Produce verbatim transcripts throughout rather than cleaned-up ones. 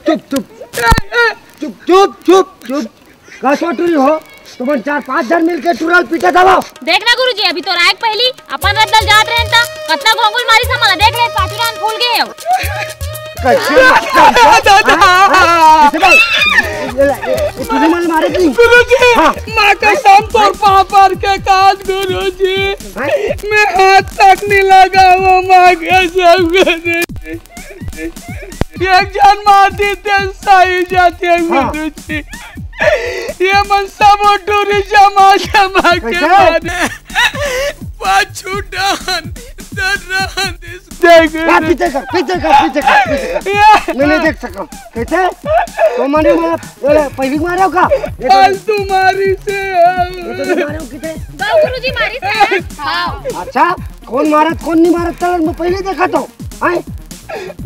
चुप, चुप, चुप, चुप, चुप, चुप। का सोच रही हो? तुमन चार पांच झन मिलके टुरा ल पीटत हवव। देख ना गुरुजी, अभी तो रायक पहली अपन रद्दल जात रहेन त कतना घोंगुल मारिस हमला। देख ले, पाचू डांड फूल गए हो। कैसे? कैसे? हाँ? हाँ? कैसे भाई? ये, ये, ये तूने मन मारे की? गुरुजी, हाँ। माँ कसम तोर पाँव पर के काज गुरुजी। हाँ? मैं हाथ तक नहीं लगावा माँ कसम गुरुजी। एक झन मार देते सही जाते हाँ। गुरुजी। ये मन सब टूरी जमा जमा के कैसे? मारे। पाछू डान, दर्रान, देख। हाँ, पीछे कर, पीछे कर, पीछे कर, पीछे कर। ये मैं नहीं देख सकता। कैसे? तो मने मारा, अरे, पहली मारे हो का? ये तो फालतू मारी से। ये तो नहीं मारे हो किते? दो गुरुजी मारी से। हाँ। अच्छा, कौन मारत, कौन नहीं मारत, चल, मैं पहले देखा तो। हैं?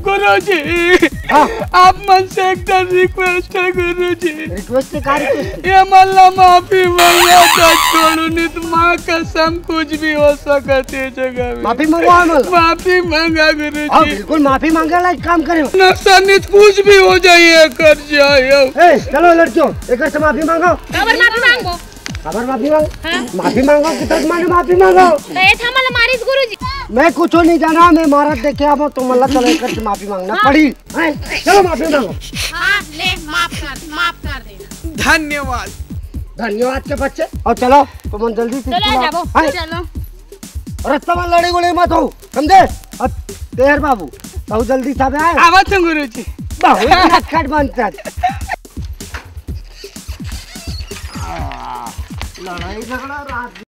गुरुजी, हाँ। आप मन से एक ठन रिक्वेस्ट है गुरुजी। रिक्वेस्ट है, का रिक्वेस्ट है? ये मन ला माफी मंगा था, छोड़ू नहीं तो माँ कसम कुछ भी हो सकत है जगह में। माफी मंगवा मन ला। माफी मंगा गुरुजी। हाँ, बिल्कुल माफी मांगे ला एक काम करे। नक्शा नहीं तो कुछ भी हो जाइए, कर जाए। ए, चलो लड़कियों, एक से माफी मांगो। काबर माफी मांगो? काबर माफी मांग? हाँ। माफी मांगो, कितना माने माफी मांगो? तो ये था मला मारिस गुरुजी। मैं कुछ नहीं जाना, मैं मारत देखे अब तो मला चलो एक से माफी मांगना हाँ। पड़ी। हैं? चलो माफी मांगो। हाँ, ले माफ कर, माफ कर दे। धन्यवाद। धन्यवाद के बच्चे। और चलो, तुमन जल्दी से चलो, चलो। जाबो। हैं? चलो। रस्ता में लड़े गोले मत हो, समझे? अब तेहर बाबू, बहुत जल्दी सब आए। आवत हूँ गुरुजी। बहुत नटखट बनता है। लड़ाई झगड़ा रात